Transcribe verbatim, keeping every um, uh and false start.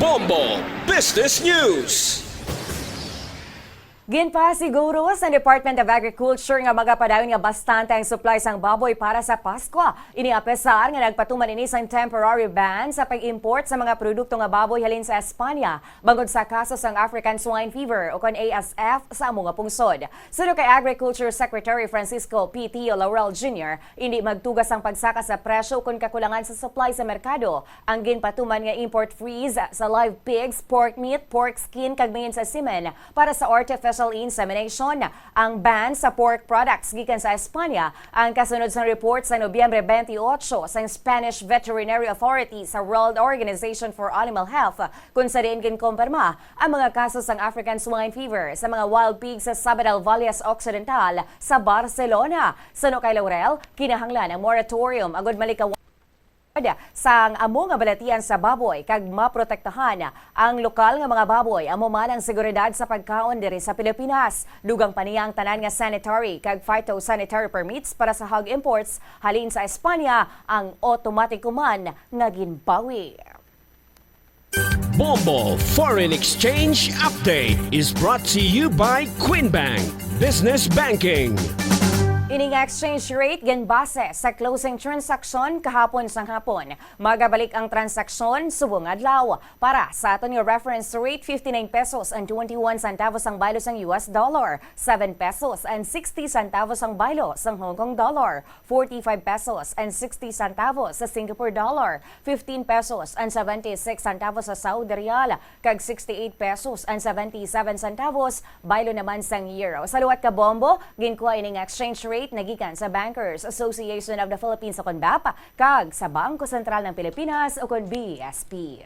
Bombo Business News. Ginpasiguro sa Department of Agriculture nga magapadayon nga bastante ang supply sang baboy para sa Paskwa. Ini apesar nga nagpatuman ini sang temporary ban sa pag-import sa mga produkto nga baboy halin sa Espanya bangod sa kaso sang African Swine Fever o kon A S F sa amo nga pungsod. Suno kay Agriculture Secretary Francisco P. Tio Laurel Junior, hindi magtugas ang pagsaka sa presyo kon kakulangan sa supply sa merkado. Ang ginpatuman nga import freeze sa live pigs, pork meat, pork skin, kag main sa semen para sa artificial insemination. Ang ban sa pork products gikan sa Espanya ang kasunod sang report sa Nobyembre twenty-eight sang Spanish Veterinary Authority sa World Organization for Animal Health, kung sa diin ginkumpirma ang mga kaso sang African Swine Fever sa mga wild pigs sa Sabadell Valles Occidental sa Barcelona. Suno kay Laurel, kinahanglan ang moratorium agud malikawan sang amo nga balatian sa baboy kag maprotektahan ang lokal nga mga baboy, amo man ang seguridad sa pagkaon diri sa Pilipinas. Dugang pa niya ang tanan nga sanitary kag phytosanitary permits para sa hog imports halin sa Espanya ang otomatiko man nga ginbawi. Bombo Foreign Exchange Update is brought to you by Queen Bank Business Banking. Ining exchange rate ginbase sa closing transaction kahapon sang hapon. Magabalik ang transaksyon subong adlaw. Para sa aton nga reference rate, fifty-nine pesos and twenty-one centavos ang baylo sang U S dollar, seven pesos and sixty centavos ang baylo sang Hong Kong dollar, forty-five pesos and sixty centavos sa Singapore dollar, fifteen pesos and seventy-six centavos sa Saudi riyal, kag sixty-eight pesos and seventy-seven centavos baylo naman sang euro. Sa liwat ka bombo, ginkuha ining exchange rate nagikan sa Bankers Association of the Philippines o kon bap, kag sa Bangko Sentral ng Pilipinas o kon B S P.